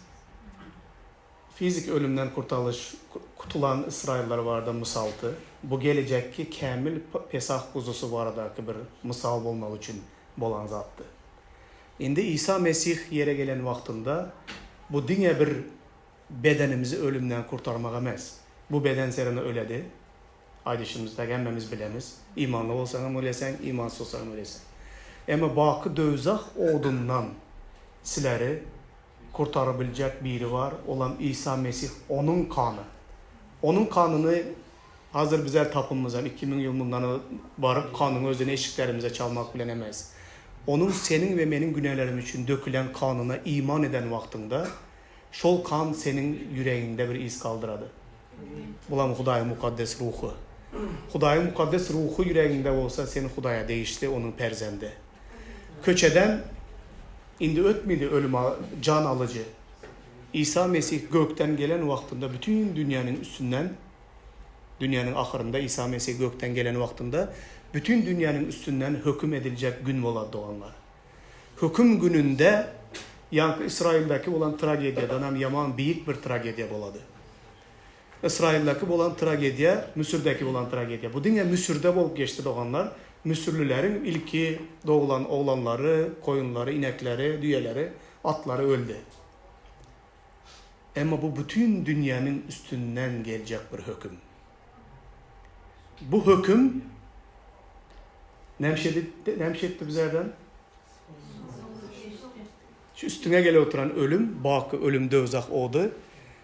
Fiziki ölümden kurtalyş, kutulan ysraýyllar barada mysaldy. Bu gelejekki kämil Pesah guzusy baradaky bir mysal bolmagy üçin bolan zatdy. Indi Isa Mesih ýere gelen wagtynda bu diňe bir bedenimizi ölümden kurtarmak emes. Bu beden serine öledi. Aýdyşymyzda hemmemiz bilemiz. Imanly bolsaňam öleseň, imansyz bolsaňam öleseň. Emma baky döwzah odundan sileri kurtarabiljek biri bar, olam Isa Mesih, Onuň kany. Onuň kanyny hazir bizler tapynmyzam, 2000 ýyl mundan baryp kanyň özüni eşiklerimize çalmak bilen emes. Onuň seniň we meniň günälerim üçin dökülen kanyna iman eden wagtyňda, şol kan seniň ýüregiňde bir yz galdyrady. Bulam Hudaýyň Mukaddes Ruhy. Hudaýyň Mukaddes Ruhy ýüregiňde bolsa, sen Hudaýa degişli, Onuň perzendi. Köçeden indi ötmedi ölüm jan alyjy. Isa Mesih gökden gelen wagtynda bütin dünýäniň üstünden, dünýäniň ahyrynda Isa Mesih gökden gelen wagtynda Bütin dünýäniň üstünden höküm ediljek gün bolar doganlar. Höküm gününde ýaňky Ysraýyldaki bolan tragediýadanam ýaman beýik bir tragediýa bolady. Ysraýyldaki bolan tragediýa, Müsürdäki bolan tragediýa. Bu diňe Müsürde bolup geçdi doganlar. Müsürlileriň ilki doglan oglanlary, goýunlary, inekleri, düýeleri, atlary öldi. Emma bu bütin dünýäniň üstünden geljek bir höküm. Bu höküm näme näme etdi bizlerden? Şu üstüňe gelip oturan ölüm, baky ölüm döwzah ody.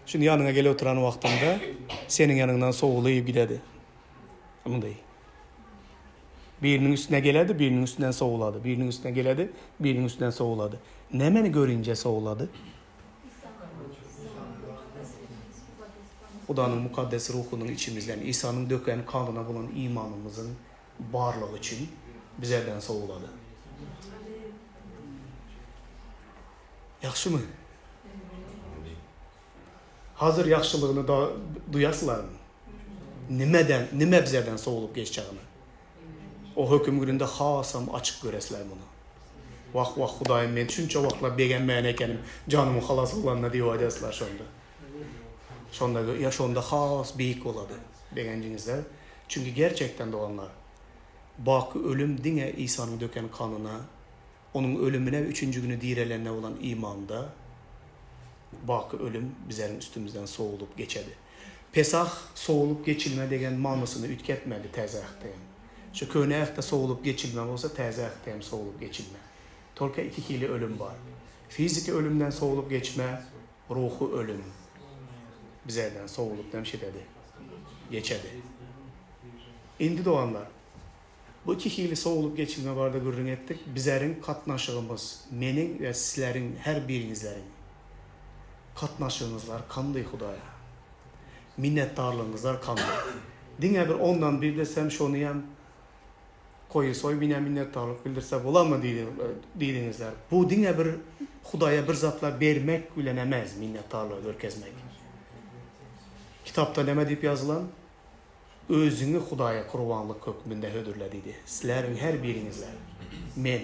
Şuny ýanyňa gelip oturan wagtyňda seniň ýanyňdan sowulyp gidedi. Munday. Biriniň üstüne geledi, biriniň üstünden sowulady. Biriniň üstüne geledi, biriniň üstünden sowulady. Nämeni görünje sowulady? Hudanyň mukaddes ruhunyň içimizden Isanyň döken kanyna bolan imanymyzyň barlygy üçin bizerden sowulady. Ýagşymy? Hazir ýagşylygyny da duýaslarmy? Nimeden, nime bizerden sowulyp geçjegini. O höküm gününde hasam açyk göresler muny. Wah, wah, Hudaýym, men şunça wagtlap begenmän ekenim, janymyň halas bolanyna diýip aýdaslar şonda. Şonda, ýa şonda has beýik bolady begenjiňizler. Çünki gerçekden doganlar, baky ölüm diňe Isanyň döken kanyna, Onuň ölümine we üçünji güni direlenine bolan imanda baky ölüm bizeriň üstümizden sowulyp geçedi. Pesah sowulyp geçilme degen manysyny üýtgetmedi Täze Ähtde hem. Şu Köne Ähtde sowulyp geçilme bolsa Täze Ähtde hem sowulyp geçilme. Tolka iki hili ölüm bar. Fiziki ölümden sowulyp geçme, ruhy ölüm bizerden sowulyp nemşededi, geçedi. Indi doganlar, Bu iki hili sowulyp geçilme barada gürrüň etdik. Bizeriň katnaşygymyz, meniň we sizleriň her biriňizleriň katnaşygyňyzlar kandy Hudaýa? Minnetdarlygyňyzlar kandy? Diňe bir ondan bir desem şonyam koýy soý minä minnetdarlyk bildirse bolarmy diýdiňizler. Bu diňe bir Hudaýa bir zatlar bermek bilen emez minnetdarlygy görkezmek. Kitapda näme diýip ýazylan? Özüňi Hudaýa gurbanlyk hökmünde hödürle diýdi. Sizleriň her biriňizler, men,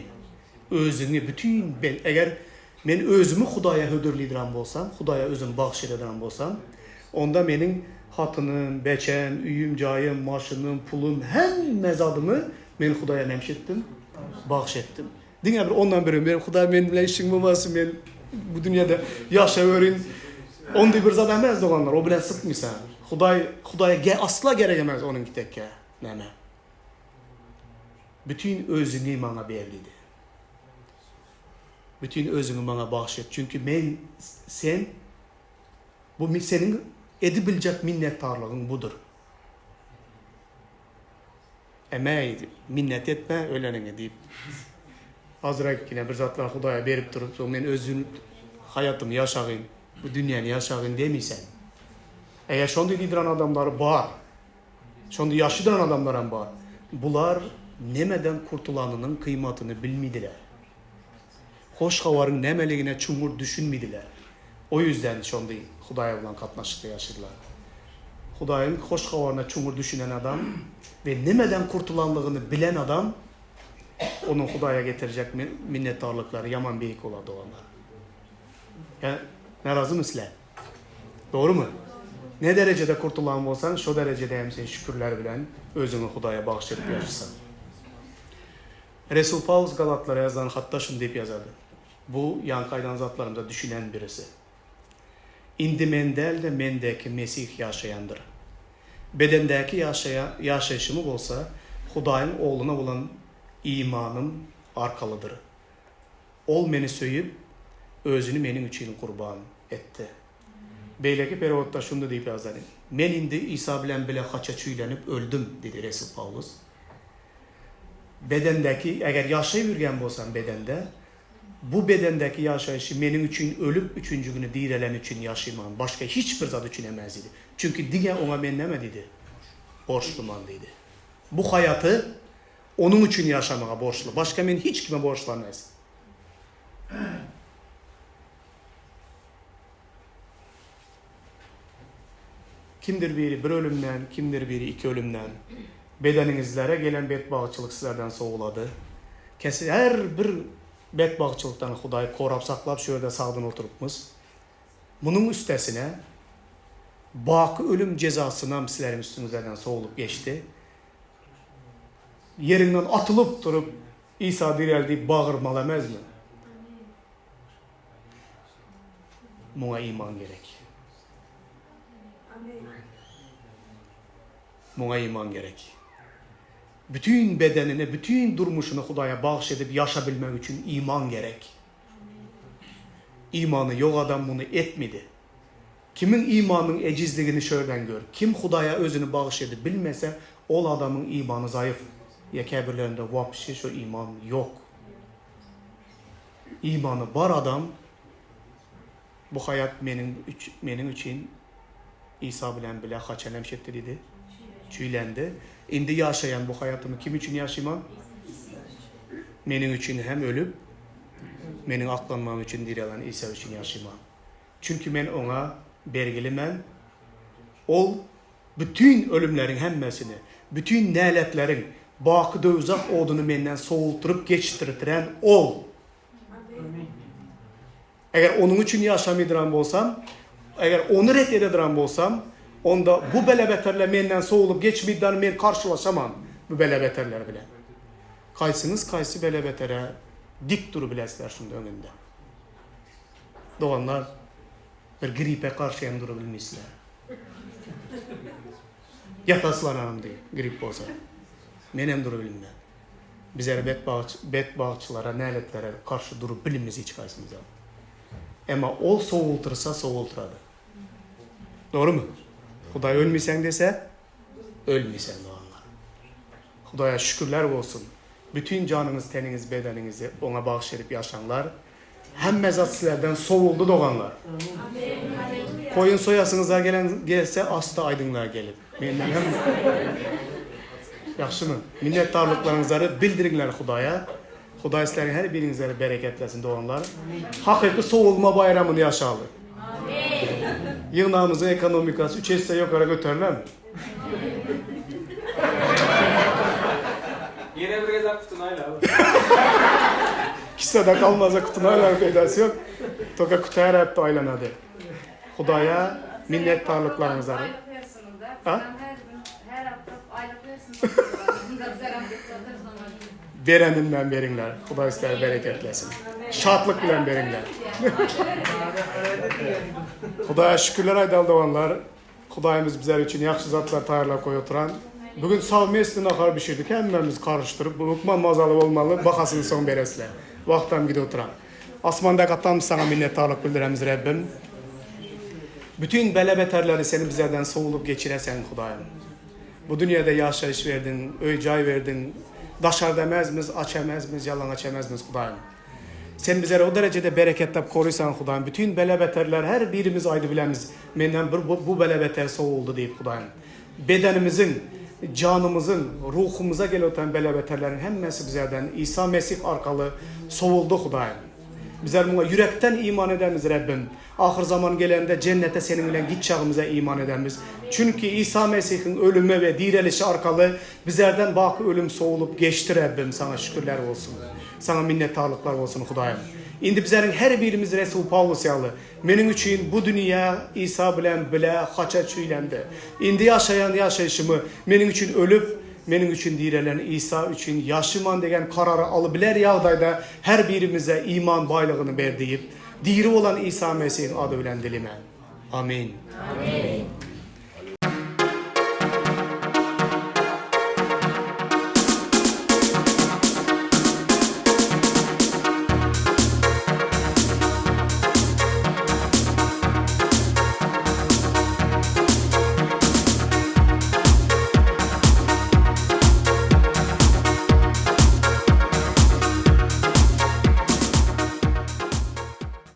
özüňi bütin ben, eger men özümi Hudaýa hödürlidiran bolsam, Hudaýa özümi bagyş edediran bolsam, onda meniň hatynym, beçem, öýüm, jaýym, maşynym, pulum, hemme zadymy men Hudaýa näme etdim? Bagyş etdim. Diňe bir ondan biri, men Hudaý men bilen işiň bolmasyn, men bu dünýede ýaşawerin. Onday bir zat emez doganlar, o bilen sypmysa. Hudaý Hudaýa ge asla gerek emez onuň kitekge näme. Bütün özüňi maňa ber diýdi. Bütün özüňi maňa bagyş et. Çünki men sen bu seniň edibiljek minnetdarlygyň budur. Emäý, minnet etme öleniňe diýip. Azrak ýene bir zatlar Hudaýa berip durup, soň men özüm haýatymy ýaşagyn, bu dünýäni ýaşagyn demisen. Eger şonda diýdiren adamlar bar, şonda ýaşydyran adamlaram bar. Bular nemeden kurtulanynyň kyýmatyny bilmidiler. Hoş habaryň nämeligine çuňňur düşünmidiler. O ýüzden şonda Hudaý bilen gatnaşykda ýaşadylar. Hudaýyň hoş habaryna çuňňur düşünen adam we nämeden kurtulanlygyny bilen adam, onuň Hudaýa getirjek minnetdarlyklary ýaman beýik bolar doganlar. Ýa närazymy sizler? Dogrumy? Ne derejede kurtulan bolsaň, şo derejede hem sen şükürler bilen özüňi Hudaýa bagyş edip ýaşasaň. Resul Pawlus Galatlara ýazan hatda şuny diýip ýazady. Bu ýaňky aýdan zatlarymyza düşünen birisi. Indi men däl-de, mendäki Mesih ýaşaýandyr. Bedendäki ýaşaýa ýaşaýşymy bolsa Hudaýyň Ogluna bolan imanym arkalydyr. Ol meni söýüp, Özüni meniň üçin gurban etdi. Beýleki perewodda şundy diýip ýazady, Men indi Isa bilen bile haça çüýlenip öldüm diýdi resul Pawlus. Bedendäki, eger ýaşaýyp ýürgen bolsam bedende, bu bedendäki ýaşaýşy meniň üçin ölüp üçünji güni direleni üçin ýaşaýman, başga hiç bir zat üçin emez diýdi. Çünki diňe oňa men näme diýdi? Borçluman diýdi. Bu haýaty onuň üçin ýaşamaga borçly. Başga men hiç kime borçly emes. Kimdir biri bir ölümden, kimdir biri iki ölümden. Bedeniňizlere gelen betbagtçylyk sizlerden sowulady. Kesi her bir betbagtçylykdan Hudaý korap saklap şu ýerde sagdyn oturypmyz. Munuň üstesine baky ölüm jezasynam sizleriň üstüňizlerden sowulyp geçdi. Ýeriňden atylyp durup Isa direl diýip bagyrmaly emesmi? Muňa iman gerek. Muňa iman gerek. Bütin bedenini, bütin durmuşyny Hudaýa bagyş edip ýaşabilmek üçin iman gerek. Imany ýok adam muny etmedi. Kimiň imanynyň ejizligini şörden gör. Kim Hudaýa özüni bagyş edip bilmese, ol adamyň imany zaýyf. Ýa käbirlerinde wapşe şo iman ýok. Imany bar adam bu haýat meniň meniň üçin Isa bilen bile haçan hem şetdi diýdi? Çüýlendi. Indi ýaşaýan bu haýatymy kim üçin ýaşyman? Meniň üçin hem ölüp, meniň aklanmagym üçin direlen Isa üçin ýaşyman. Çünki men Oňa bergilimen. Ol bütin ölümleriň hemmesini, bütin näletleriň, baky döwzah oduny menden sowultdyryp geçdirtiren Ol. Eger Onuň üçin ýaşamydyran bolsam, eger Ony ret ededyran bolsam, onda bu bela-beterler menden sowulyp geçmidany men garşylaşaman bu bela-beterler bilen. Kaýsyňyz kaýsy bela-betere dik durubilesizler şunda öňünde? Doganlar, bir gripe garşy hem durabilmeýsizler. Ýataslar hanam diý, grip bolsa. Men hem durabilmen. Bizere betbagtçylara, näletlere garşy durup bilimiz hiç haýsymyzam. Emma ol sowultyrsa sowultyrady. Dogrumy? Hudaý ölmeýseň dese, ölmeýseň doganlar. Hudaýa şükürler bolsun. Bütin janyňyz, teniňiz, bedeniňizi oňa bagyş edip ýaşaňlar. Hemme zat sizlerden sowuldy doganlar. Koýun soýasyňyza gelen gelse asta aýdyňlar gelip. Menden hem Ýagşymy? Minnetdarlyklaryňyzary bildiriňler Hudaýa. Hudaý sizleriň her biriňizleri bereketlesin doganlar. Hakyky sowulma baýramyny ýaşaly. Ýygnagymyzyň ekonomikasy üç esse ýokara göterilermi? Ýene bir gezek kutyny aýlaly. Kisede galmasa kutyny aýlanyp peýdasy ýok. Toka kuty her hepde aýlanady. Hudaýa minnetdarlyklaryňyzy Aýlyk bersin-da. A? Her gün, her hafta aýlyk bersin. Bereninden beriňler. Hudaý sizleri bereketlesin. Şatlyk bilen beriňler. Hudaýa şükürler aýdaly doganlar. Hudaýymyz bizler üçin ýagşy zatlar taýýarlap goýup oturan. Bu gün sowmesny nahar bişirdik hemmemiz garyşdyryp. Bu hökman mazaly bolmaly, bahasyny soň beresizler. Wagtam gidip oturan. Asmandaky Atamyz saňa minnetdarlyk bildiremiz Rebbim. Bütin bela-beterleri seni bizlerden sowulyp geçiresen Hudaýym. Bu dünýede ýaşaýyş berdiň, öý-jaý berdiň. Daşarda emezmiz, aç emezmiz, ýalaňaç emezmiz Hudaýym. Sen bizleri o derejede bereketlep korysaň Hudaýym, bütin bela-beterler her birimiz aýdybilemiz, menden bir bu bela-beter sowuldy diýip Hudaýym. Bedenimiziň, janymyzyň, ruhumyza gelip oturan bela-beterleriň hemmesi bizlerden Isa Mesih arkaly sowuldy Hudaýym. Bizler muňa ýürekden iman edemiz Rebbim. Ahyrzaman gelende jennete seniň bilen gitjagymyza iman edemiz. Çünki Isa Mesihiň ölümi we direlişi arkaly bizlerden baky ölüm sowulyp geçdi Rebbim saňa şükürler bolsun. Saňa minnetdarlyklar bolsun Hudaýym. Indi bizleriň her birimiz Resul Pawlus ýaly, Meniň üçin bu dünýä Isa bilen bile haça çüýlendi. Indi ýaşaýan ýaşaýşymy meniň üçin ölüp, meniň üçin direlen Isa üçin ýaşyman degen karary alybiler ýagdaýda her birimize iman baýlygyny ber diýip, Diri bolan Isa Mesihiň ady bilen dilimän. Amin. Amin.